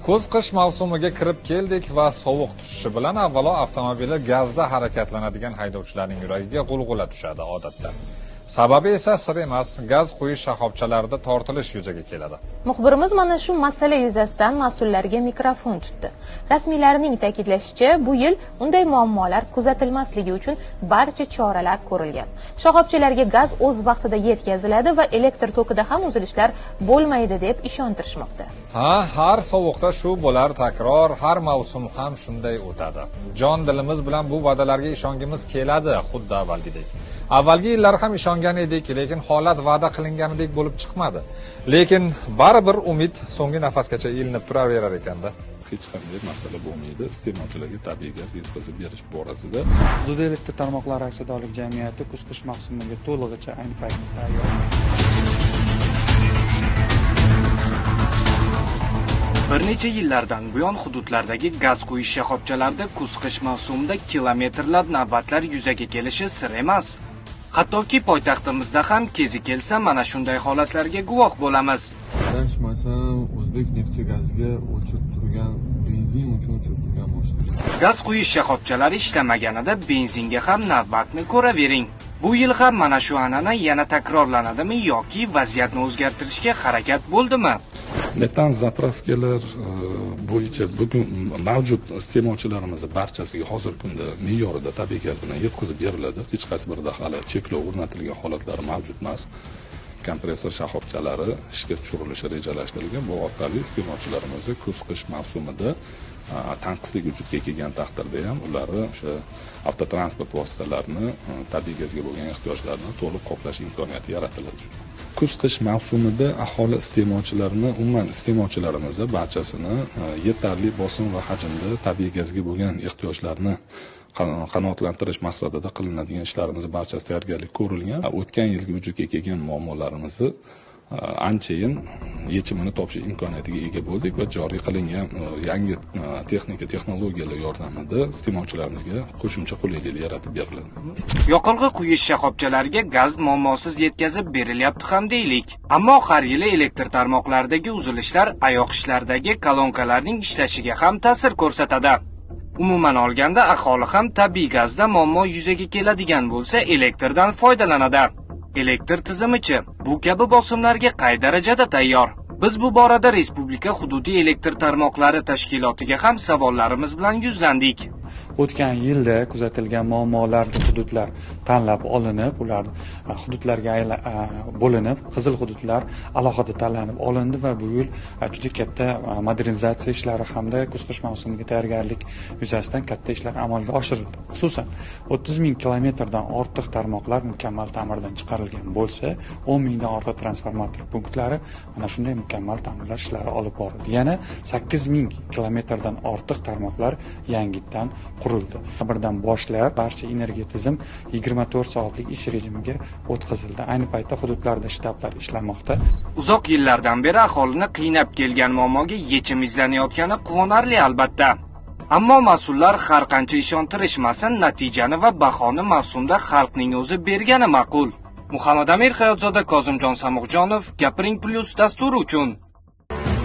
Kuz-qish mavsumiga kirib keldik va sovuq tushishi bilan avvalo avtomobili gazda harakatlanadigan haydovchilarning yuragiga g'ulg'ula tushadi odatda. Sababi esa sir emas, gaz quyish shoxobchalarida tortilish yuzaga keladi. Muxbirimiz mana shu masala yuzasidan mas'ullarga mikrofon tutdi. Rasmiylarning ta'kidlashicha, bu yil unday muammolar kuzatilmasligi uchun barcha choralar ko'rilgan. Shoxobchalarga gaz o'z vaqtida yetkaziladi va elektr tokida ham uzilishlar bo'lmaydi deb ishontirishmoqda. Ha, har sovuqda shu bo'lar takror, har mavsum ham shunday o'tadi. Jon dilimiz bilan bu va'dalarga ishongimiz keladi, xuddi avvalgidek. Avvalgi yillar ham ishongan edik, lekin holat va'da qilinganidek bo'lib chiqmadi. Lekin baribir umid so'nggi nafasgacha ilinib turaverar ekanda. Hech qanday masala bo'lmaydi iste'molchilarga tabiiy gaz yetkazib berish borasida. Hududiy elektr tarmoqlari aksiyadorlik jamiyati kuz-qish mavsumiga to'lig'icha ayni paytda tayyor. Bir necha yillardan buyon hududlardagi gaz quyish shoxobchalarida kuz-qish mavsumida kilometrlab navbatlar yuzaga kelishi sir emas. Hattoki poytaxtimizda ham kezi kelsa mana shunday holatlarga guvoh bo'lamiz. Adashmasam, O'zbek neftegazga o'chib turgan, benzin uchun o'chib turgan mashina. Gaz quyish shoxobchalari ishlamaganida benzinga ham navbatni ko'ravering. Bu yil ham mana shu an'ana yana takrorlanadimi yoki vaziyatni o'zgartirishga harakat bo'ldimi? Metan заправка lar bo'yicha bugun mavjud iste'molchilarimizni barchasiga hozirgi kunda me'yorida tabiiy gaz bilan yetkazib beriladi. Hech qaysi birida hali cheklov o'rnatilgan holatlari mavjud emas. Kompressor shoxobchalari ishga tushirilishi rejalashtirilgan. Bu orqali iste'molchilarimizni kuz qish mavsumida tanqislik vujudga kelgan taqdirda ham ularni o'sha avtotransport vositalarini tabiiy gazga bo'lgan ehtiyojlarini to'liq qoplash imkoniyati yaratiladi. Kuz qish mavsumida aholi iste'molchilarini, umuman iste'molchilarimizni barchasini yetarli bosim va hajmda tabiiy gazga bo'lgan ehtiyojlarni qanoatlantirish maqsadida qilinadigan ishlarimizni barchasi tayyorgarlik ko'rilgan. O'tgan yilgi vujudga kelgan muammolarimizni anchayin yechimini topish imkoniyatiga ega bo'ldik va joriy qilingan yangi texnika texnologiyalar yordamida iste'molchilarimizga qo'shimcha qulayliklar yaratib beriladi. Yoqilg'i quyish shoxobchalariga gaz muammosiz yetkazib berilyapti ham deylik. Ammo har yili elektr tarmoqlaridagi uzilishlar AYoQShlardagi kolonkalarning ishlashiga ham ta'sir ko'rsatadi. Umuman olganda, aholi ham tabiiy gazda muammo yuzaga keladigan bo'lsa, elektrdan foydalanadi. Elektr tizimichi bu kabi bosimlarga qay darajada tayyor? Biz bu borada Respublika hududiy elektr tarmoqlari tashkilotiga ham savollarimiz bilan yuzlandik. O'tgan yilda kuzatilgan muammolarli hududlar tanlab olinib, ular hududlarga bo'linib, qizil hududlar alohida tanlanib olindi va bu yil juda katta modernizatsiya ishlari hamda kuz-qish mavsumiga tayyorgarlik yuzasidan katta ishlar amalga oshirildi. Xususan, 30 ming kilometrdan ortiq tarmoqlar mukammal ta'mirdan chiqarilgan bo'lsa, 10 mingdan ortiq transformator punktlari mana shunday mukammal ta'mirlash ishlari olib borildi. Yana 8 ming kilometrdan ortiq tarmoqlar yangitdan qurildi. Birdan boshlab barcha energiya tizim 24 soatlik ish rejimiga o'tkazildi. Ayni paytda hududlarda shtablar ishlamoqda. Uzoq yillardan beri aholini qiynab kelgan muammoga yechim izlanayotgani quvonarli albatta. Ammo mas'ullar har qancha ishontirishmasin, natijani va bahoni mavsumda xalqning o'zi bergani ma'qul. Muhammad Amir Hayotzoda, Kozimjon Samuqjonov, Gapiring Plus dasturi uchun.